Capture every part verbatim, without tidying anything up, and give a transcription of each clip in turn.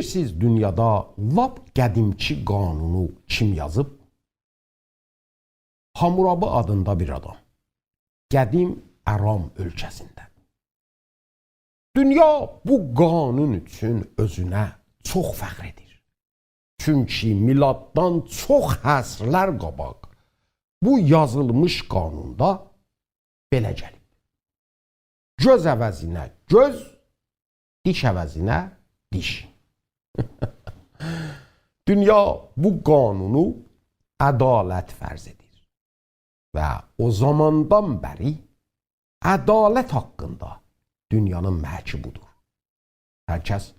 بیلیرسینیز، دونیادا لاپ قدیمکی قانونو کیم یازیب؟ حامورابی آدیندا بیر آدام. قدیم ارام اؤلکه‌سینده. دونیا بو قانون اوچون اؤزونه چوخ فخر ائدیر. چونکی میلاددان چوخ عصرلر قاباق بو یازیلمیش قانوندا بئله گلیب: گؤز عوضینه گؤز، دیش عوضینه دیش. دونیا بو قانونو عدالت فرض ائدیر. و او زاماندان بری عدالت حاقیندا دونیانین محکی بودور. هر کس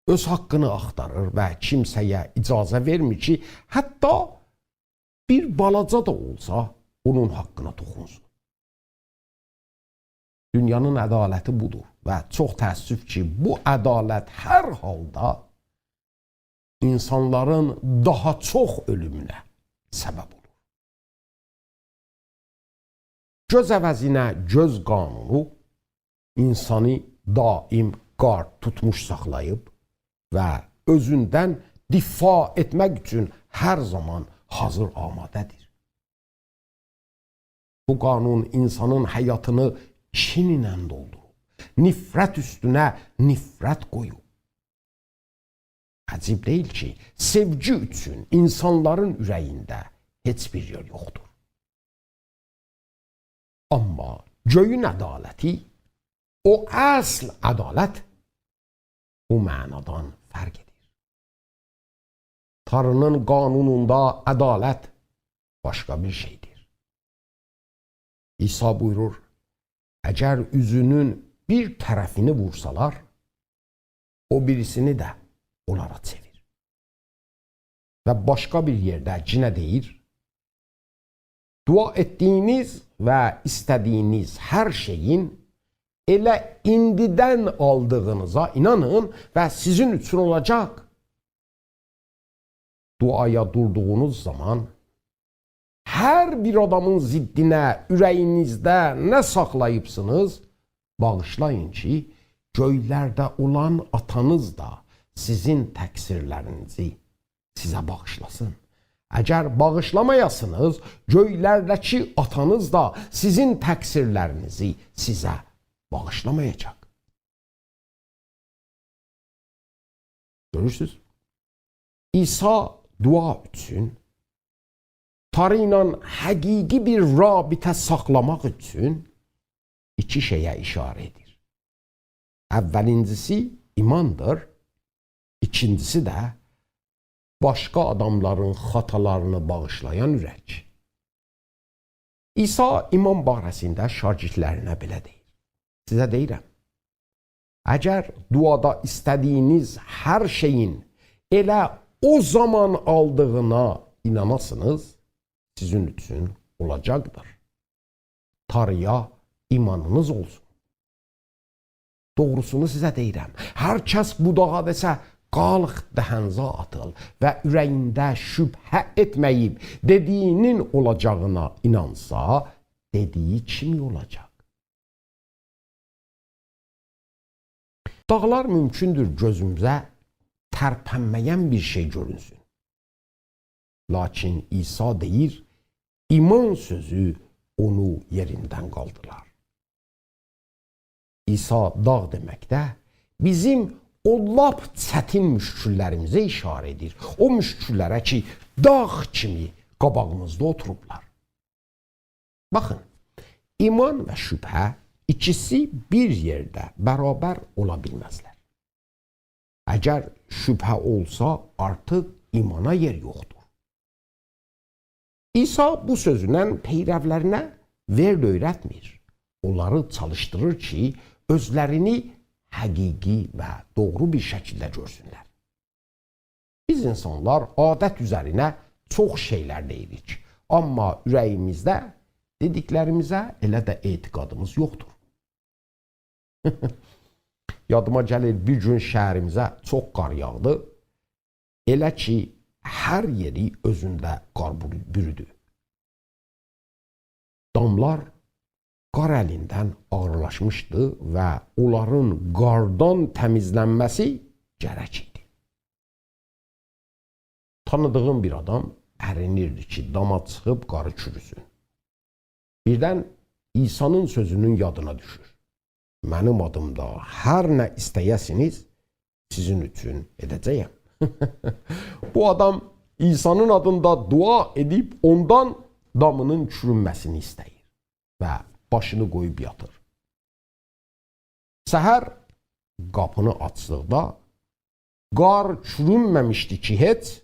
اؤز حاقینی آختاریر و کیمسه‌یه اجازه وئرمیر کی، حتی بیر بالاجا دا اولسا، اونون حاقینا توخونسون. دونیانین عدالتی بودور و چوخ تأسف کی، بو عدالت هر حالدا اینسانلارین داها چوخ اؤلومونه سبب اولور. گؤز عوضینه گؤز قانونو اینسانی دائم گارد توتموش ساخلاییب و اؤزوندن دفاع ائتمک اوچون هر زامان حاضر آماده‌دیر. بو قانون اینسانین حیاتینی کین ایله دولدوروب، نفرت اوستونه نفرت قویوب. عجیب دئییل کی، سئوگی اوچون اینسانلارین اوره‌یینده هئچ بیر یئر یوخدور. آمما گؤیون عدالتی، او اصل عدالت، بو معنادان فرق ائدیر. تاری‌نین قانونوندا عدالت باشقا بیر شئیدیر. عیسی بویورور: «اگر اوزونون بیر طرفینی وورسالار، او بیریسینی ده اونلارا چئویر.» و باشقا بیر یئرده یئنه دئییر: «دعا ائتدیگینیز و ایسته‌دیگینیز هر شئیین ائله ایندیدن آلدیغینیزا اینانین و سیزین اوچون اولاجاق.» دعایا دوردوغونوز زامان هر بیر آدامین ضدینه اوره‌یینیزده نه ساخلاییبسینیز، باغیشلایین کی، گؤیلرده اولان آتانیز دا سیزین تقصیرلرینیزی سیزه باغیشلاسین. اگر باغیشلامایاسینیز، گؤیلرده‌کی آتانیز دا سیزین تقصیرلرینیزی سیزه باغیشلامایاجاق. گؤرورسوز؟ عیسی دعا اوچون، تاری ایله حقیقی بیر رابطه ساخلاماق اوچون ایکی شئیه اشاره ائدیر. اوّلینجیسی ایماندیر، ایکینجیسی ده باشقا آداملارین خطالارینی باغیشلایان اورک. عیسی ایمان باره‌سینده شاگردلرینه بئله دئییر: «سیزه دئییرم، اگر دعادا ایسته‌دیگینیز هر شئیین ائله او زامان آلدیغینا ایناناسینیز، سیزین اوچون اولاجاقدیر. تاری‌یا ایمانینیز اولسون. دوغروسونو سیزه دئییرم، هر کس بو داغا دئسه، قالخ دهنیزه آتیل و اوره‌یینده شبهه ائتمه‌ییب دئدیگینین اولاجاغینا اینانسا، دئدیگی کیمی اولاجاق.» داغلار مومکوندور گؤزوموزه ترپنمه‌ین بیر شئی گؤرونسون. لاکین عیسی دئییر، ایمان سؤزو اونو یئریندن قالدیرار. عیسی داغ دئمکده بیزیم او لاپ چتین مشکل‌لریمیزه اشاره ائدیر. او مشکل‌لره کی، داغ کیمی قاباغیمیزدا اوتوروبلار. باخین، ایمان و شبهه ایکیسی بیر یئرده برابر اولا بیلمزلر. اگر شبهه اولسا، آرتیق ایمانا یئر یوخدور. عیسی بو سؤزونن پیرولرینه ورد اؤیرتمیر. اونلاری چالیشدیریر کی، اؤزلرینی حقیقی و دوغرو بیر شکیلده گؤرسونلر. بیز اینسانلار عادت اوزرینه چوخ شئیلر دئییریک، آمما اوره‌ییمیزده دئدیکلریمیزه ائله ده اعتقادیمیز یوخدور. یادیما گلیر، بیر گون شهریمیزه چوخ قار یاغدی. ائله کی، هر یئری اؤزونده قار بورو-، بورودو. داملار قار الیندن آغیرلاشمیشدی و اونلارین قاردان تمیزلنمه‌سی گرک ایدی. تانیدیغیم بیر آدام ارینیردی کی، داما چیخیب قاری چوروسون. بیردن عیسانین سؤزونون یادینا دوشور: «منیم آدیمدا هر نه ایسته‌یه‌سینیز، سیزین اوچون ائده‌جه‌یم.» بو آدام عیسانین آدیندا دعا ائدیب اوندان دامینین چورونمه‌سینی ایسته‌ییر و باشینی قویوب یاتیر. سحر قاپینی آچدیقدا قار چورونمه‌میشدی کی هئچ،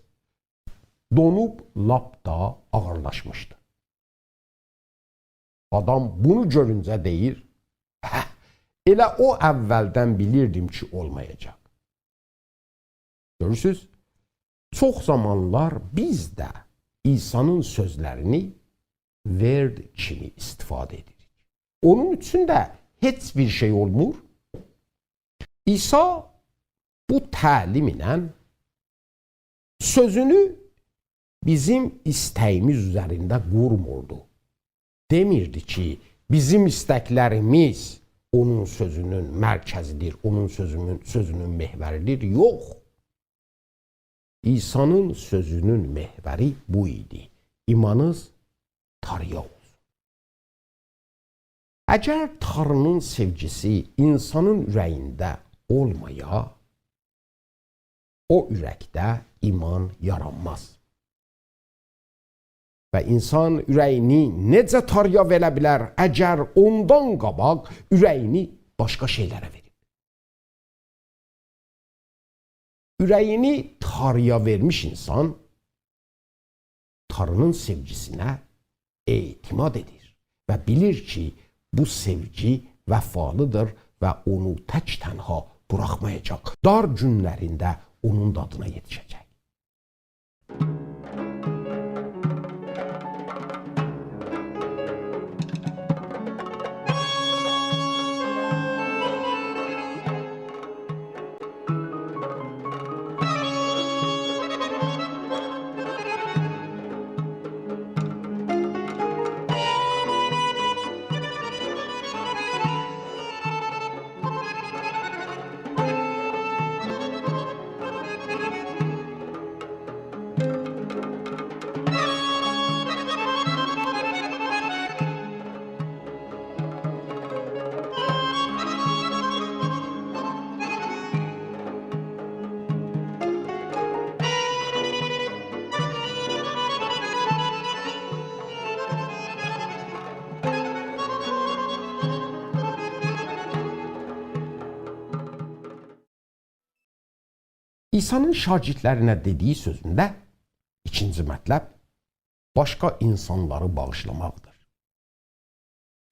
دونوب لاپ دا آغیرلاشمیشدی. آدام بونو گؤرونجه دئییر: «هه، ائله او اوّلدن بیلیردیم کی، اولمایاجاق.» گؤرورسوز، چوخ زامانلار بیز ده عیسانین سؤزلرینی ورد کیمی ایستیفاده ائدیریک. اونون اوچون ده هئچ بیر شئی اولمور. عیسی بو تعلیم ایله سؤزونو بیزیم ایسته‌ییمیز اوزرینده قورموردو. دئمیردی کی، بیزیم ایستکلریمیز اونون سؤزونون مرکزیدیر، اونون سؤزونون، سؤزونون محوریدیر. یوخ. عیسانین سؤزونون محوری بو ایدی: «ایمانینیز تاری‌یا اولسون.» اگر تاری‌نین سئوگیسی اینسانین اوره‌یینده اولمایا، او اورکده ایمان یارانماز. و اینسان اوره‌یینی نئجه تاری‌یا وئره بیلر، اگر اوندان قاباق اوره‌یینی باشقا شئیلره وئریب؟ اوره‌یینی تاری‌یا وئرمیش اینسان تاری‌نین سئوگیسینه اعتماد ائدیر و بیلیر کی، بو سئوگی وفالیدیر و اونو تک تنها بوراخمایاجاق. دار گونلرینده اونون دادینا یئتیشه‌جک. عیسانین شاگردلرینه دئدیگی سؤزونده ایکینجی مطلب باشقا اینسانلاری باغیشلاماقدیر.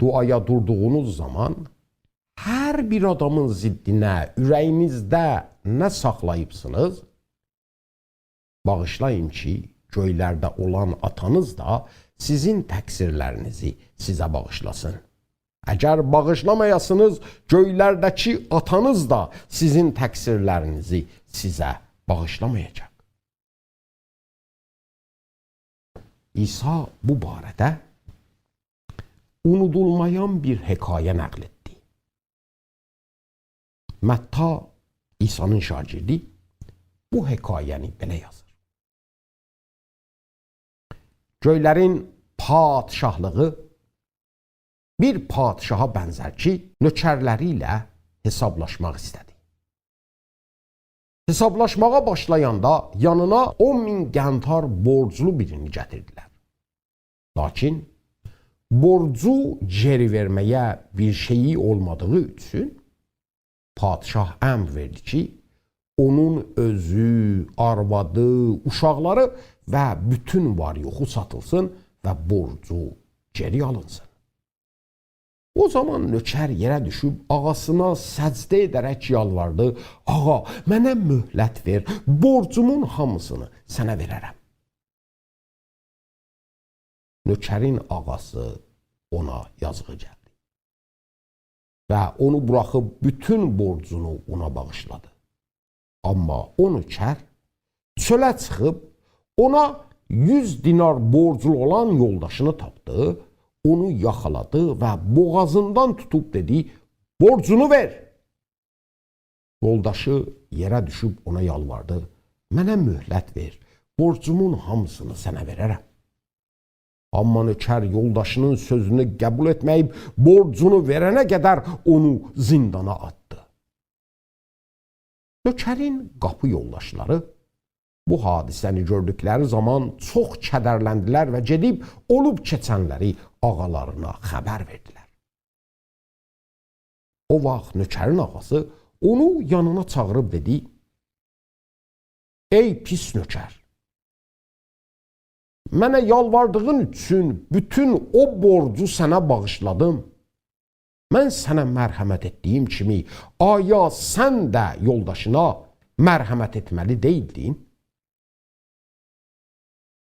دعایا دوردوغونوز زامان هر بیر آدامین ضدینه اوره‌یینیزده نه ساخلاییبسینیز، باغیشلایین کی، گؤیلرده اولان آتانیز دا سیزین تقصیرلرینیزی سیزه باغیشلاسین. اگر باغیشلامایاسینیز، گؤیلرده‌کی آتانیز دا سیزین تقصیرلرینیزی سیزه باغیشلامایاجاق. عیسی بو باره‌ده اونودولمایان بیر حکایه نقل ائتدی. متی، عیسانین شاگردی، بو حکایه‌نی بئله یازیر: گؤیلرین پادشاهلیغی بیر پادشاها بنزر کی، نؤکرلری ایله حسابلاشماق ایسته‌دی. حسابلاشماغا باشلایاندا یانینا اون مین قنطار بورجلو بیرینی گتیردیلر. لاکین بورجو گئری وئرمه‌یه بیر شئیی اولمادیغی اوچون پادشاه امر وئردی کی، اونون اؤزو، آروادی، اوشاقلاری و بوتون وار-یوخو ساتیلسین و بورجو گئری آلینسین. او زامان نؤکر یئره دوشوب آغاسینا سجده ائده‌رک یالواردی: «آغا، منه مهلت وئر، بورجومون هامیسینی سنه وئره‌رم.» نؤکرین آغاسی اونا یازیغی گلدی و اونو بوراخیب بوتون بورجونو اونا باغیشلادی. آمما او نؤکر چؤله چیخیب، اونا یوز دینار بورجلو اولان یولداشینی تاپدی، اونو یاخالادی و بوغازیندان توتوب دئدی: «بورجونو وئر!» یولداشی یئره دوشوب اونا یالواردی: «منه مهلت وئر، بورجومون هامیسینی سنه وئررم.» آمما نؤکر یولداشینین سؤزونو قبول ائتمه‌ییب، بورجونو وئرنه قدر اونو زیندانا آتدی. نؤکرین قاپی یولداشلاری بو حادثه‌نی گؤردوکلری زامان چوخ کدرلندیلر و گئدیب اولوب کئچنلری آغالارینا خبر وئردیلر. او واخت نؤکرین آغاسی اونو یانینا چاغیریب دئدی: «ای پیس نؤکر، منه یالواردیغین اوچون بوتون او بورجو سنه باغیشلادیم. من سنه مرحمت ائتدیگیم کیمی، آیا سن ده یولداشینا مرحمت ائتمه‌لی دئییلدین؟»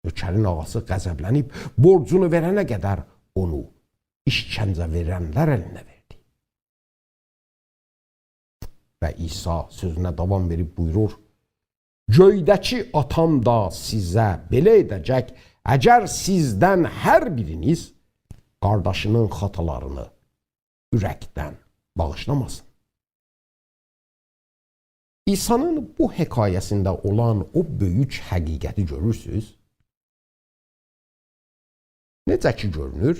نؤکرین آغاسی غضبلنیب، بورجونو وئرنه قدر اونو ایشکنجه وئرنلر الینه وئردی. و عیسی سؤزونه داوام وئریب بویورور: «گؤیده‌کی آتام دا سیزه بئله ائده‌جک، اگر سیزدن هر بیرینیز قارداشینین خطالارینی اورکدن باغیشلاماسین.» عیسی‌نین بو حکایه‌سینده اولان او بؤیوک حقیقتی گؤرورسوز؟ نئجه کی گؤرونور،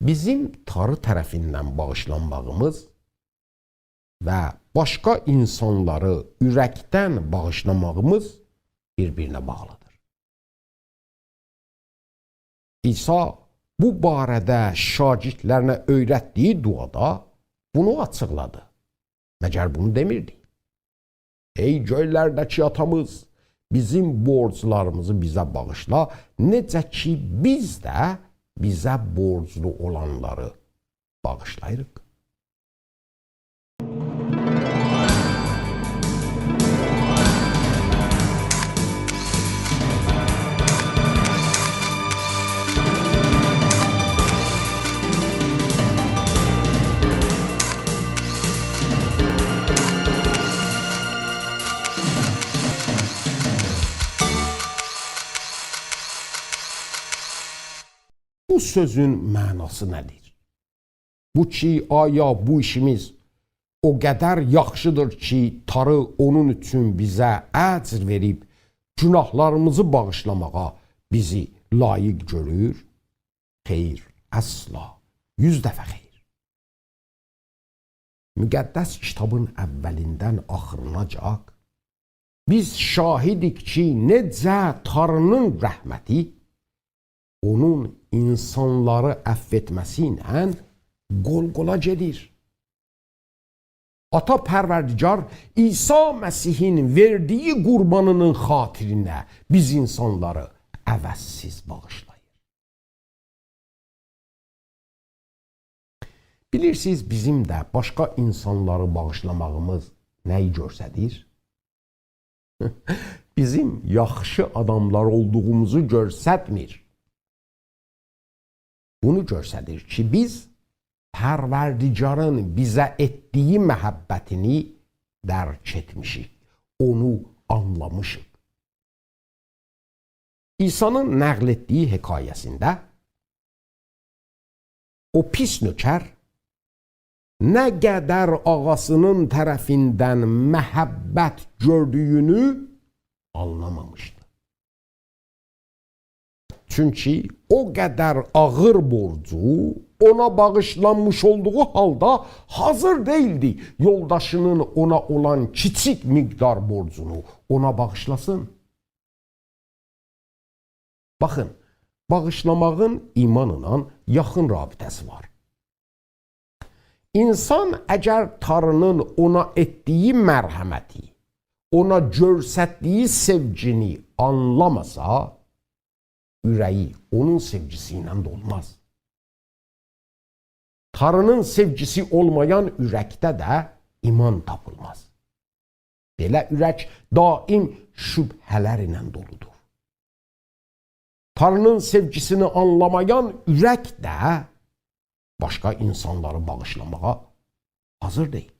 بیزیم تاری طرفیندن باغیشلانماغیمیز و باشقا اینسانلاری اورکدن باغیشلاماغیمیز بیر-بیرینه باغلیدیر. عیسی بو باره‌ده شاگردلرینه اؤیرتدیگی دعادا بونو آچیقلادی. مگر بونو دئمیردی: «ای گؤیلرده‌کی آتامیز، بیزیم بورجلاریمیزی بیزه باغیشلا، نئجه کی بیز ده بیزه بورجلو اولانلاری باغیشلاییریق؟» بو سؤزون معناسی نه‌دیر؟ بو کی، آیا بو ایشیمیز او قدر یاخشیدیر کی، تاری اونون اوچون بیزه اجر وئریب، گوناهلاریمیزی باغیشلاماغا بیزی لایق گؤرور؟ خیر، اصلا. یوز دفعه خیر. مقدس کیتابین اولیندن آخیریناجاق بیز شاهدیک کی، نئجه تاری‌نین رحمتی اونون اینسانلاری عفو ائتمه‌سی ایله قول-قولا گئدیر. آتا پروردگار عیسی مسیحین وئردیگی قوربانی‌نین خاطرینه بیز اینسانلاری عوضسیز باغیشلاییر. بیلیرسینیز، بیزیم ده باشقا اینسانلاری باغیشلاماغیمیز نه‌یی گؤستریر؟ بیزیم یاخشی آداملار اولدوغوموزو گؤسترمیر. بونو گؤستریر کی، بیز پروردگارین بیزه ائتدیگی محبتینی درک ائتمیشیک، اونو آنلامیشیق. عیسی‌نین نقل ائتدیگی حکایه‌سینده او پیس نؤکر نه قدر آغاسی‌نین طرفیندن محبت گؤردویونو آنلامامیشدی. چونکی او قدر آغیر بورجو اونا باغیشلانمیش اولدوغو حالدا حاضیر دئییلدی یولداشی‌نین اونا اولان کیچیک مقدار بورجونو اونا باغیشلاسین. باخین، باغیشلاماغین ایمانلا یاخین رابطه‌سی وار. اینسان اگر تاری‌نین اونا ائتدیگی مرحمتی، اونا گؤستردیگی سئوگینی آنلاماسا، اوره‌یی اونون سئوگیسی ایله دولماز. تاری‌نین سئوگیسی اولمایان اورکده ده ایمان تاپیلماز. بئله اورک دائم شبهه‌لر ایله دولودور. تاری‌نین سئوگیسینی آنلامایان اورک ده باشقا اینسانلاری باغیشلاماغا حاضیر دئییل.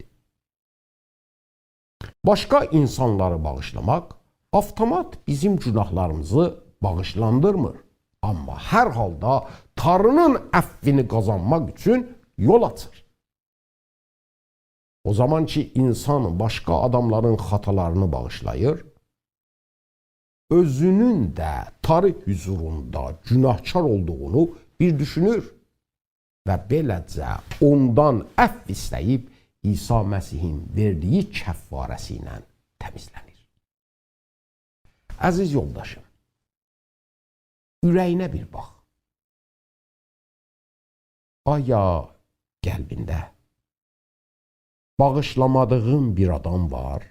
باشقا اینسانلاری باغیشلاماق آوتومات بیزیم گوناهلاریمیزی باغیشلاندیرمیر. آمما هر حالدا تاری‌نین عفوینی قازانماق اوچون یول آچیر. او زامان کی، اینسان باشقا آداملارین خطالارینی باغیشلاییر، اؤزونون ده تاری حضوروندا گوناهکار اولدوغونو بیر دوشونور و بئله‌جه اوندان عفو ایسته‌ییب عیسی مسیحین وئردیگی کفاره‌سی ایله تمیزلنیر. عزیز یولداشیم، اوره‌یینه بیر باخ. آیا قلبینده باغیشلامادیغین بیر آدام وار؟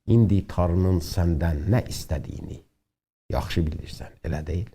ایندی تاری‌نین سندن نه ایسته‌دیگینی یاخشی بیلیرسن، ائله دئییل؟